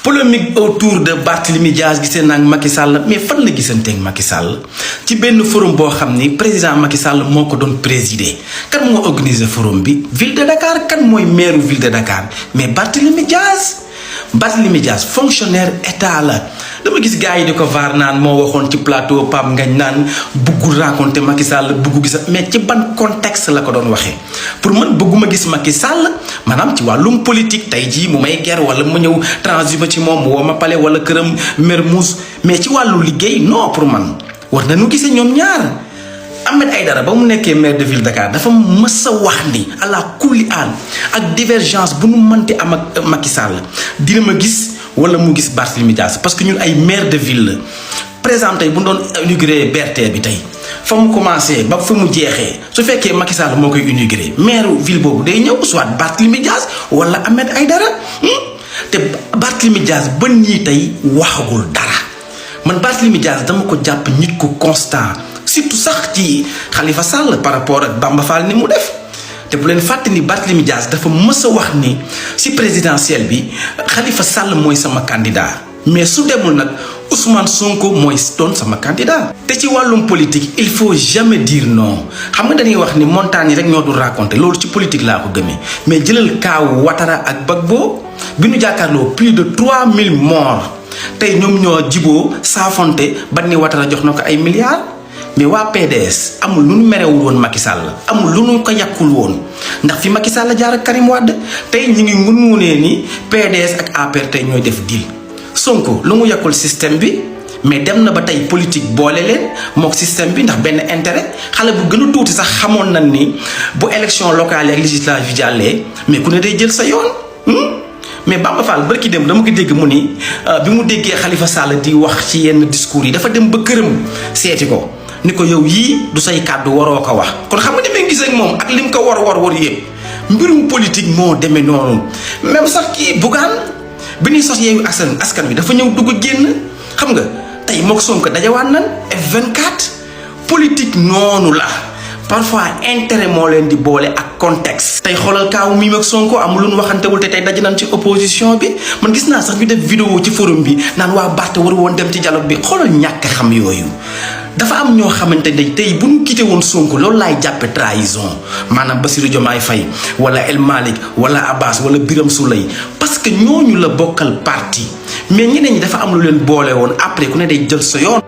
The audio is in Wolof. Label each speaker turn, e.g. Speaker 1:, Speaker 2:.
Speaker 1: polémique autour de Barthélémy Dias gisee naa Macky Sall mais fan la gisanteeg Macky Sall ci benn forum boo xam ni président Macky Sall moo ko doon présider kan moo organiser forum bi ville de Dakar kan mooy maire ville de Dakar mais Barthélémy Dias fonctionnaire état la dama gis gars yi di ko vaar naan moo waxoon ci plateau Pape Ngagne naan bëggul rencontrer Macky Sall bëggu gis mais ci ban contexte la ko doon waxee pour man bëgguma gis Macky Sall maanaam ci wàllum politique tey jii mu may ger wala mu ñëw transhumé ci moom woo ma pale wala këram Mermoz mais ci wàllu liggéey non pour man war nañu gisee ñoom ñaar. Ahmed Aïdara ba mu nekkee maire de ville Dakar dafa mës a wax ni ala kulli aan ak divergence bu nu mënti am ak Macky Sall dina ma gis wala mu gis Barthélémy Dias parce que ñun ay maire de ville la par exemple tey bu ñu doon inauguré BRT bi tey fa mu commencé ba fa mu jeexee su fekkee Macky Sall moo koy inauguré maire ville boobu day ñëw soit Barthélémy Dias wala Ahmed Aïdara te Barthélémy Dias ba nii tey waxagul dara man Barthélémy Dias dama ko jàpp nit ku constant. surtout sax ci Khalifa Sall par rapport ak Bamba Fall ni mu def te bu leen fàtte ni Barthélémy Dias dafa mës a wax ni si présidentielle bi Khalifa Sall mooy sama candidat mais su demul nag Ousmane Sonko mooy doon sama candidat. te ci wàllum politique il faut jamais dire non xam nga dañuy wax ni montagne yi rek ñoo dul raconter loolu ci politique laa ko gëmee mais jëlal kaawu Ouattara ak Gbagbo bi nu jàkkaarloo plus de 3000 morts tey ñoom ñoo jiboo saafonte ba ni Ouattara jox na ko ay milliards. mais waa PDS amul lu nu merewul woon Macky Sall amul lu nu ko yàqul woon ndax fi Macky Sall jaar ak Karim Wade tey ñu ngi ngunmunee ni PDS ak APR tey ñooy def deal Sonko lu mu yàqul système bi mais dem na ba tey politique boole leen mook système bi ndax benn intérêt xale bu gën a tuuti sax xamoon nañ ni bu élection locale yi ak législative yi jàllee mais ku ne day jël sa yoon. mais Bamba Fall barki dem dama ko dégg mu ni bi mu déggee Khalifa Sall di wax ci yenn discours yi dafa dem ba këram seeti ko. ni ko yow yii du say kàddu waroo ko wax kon xam nga ni may gis ak moom ak lim ko war yëpp mbirum politique moo demee noonu même sax kii Bougane bi ñuy sos Yewwi Askan Wi dafa ñëw dugg génn xam nga tey mook Sonko dajawaat nan F24 politique noonu la parfois intérêt moo leen di boole ak contexte. tey xoolal kaawu Mimi ak Sonko amul lu ñu waxantewul te tey daje nañ ci opposition bi man gis naa sax ñu def vidéo ci forum bi naan waa Barth war woon dem ci dialogue bi xoolal ñàkk xam yooyu. dafa am ñoo xamante ne tey bu ñu quitté woon Sonko loolu laay jàppe trahison maanaam Bassirou Diomaye Faye wala El Malick wala Abbas wala Birame Souleye parce que ñooñu la bokkal parti mais ñeneen ñi dafa am lu leen boole woon après ku ne day jël sa yoon.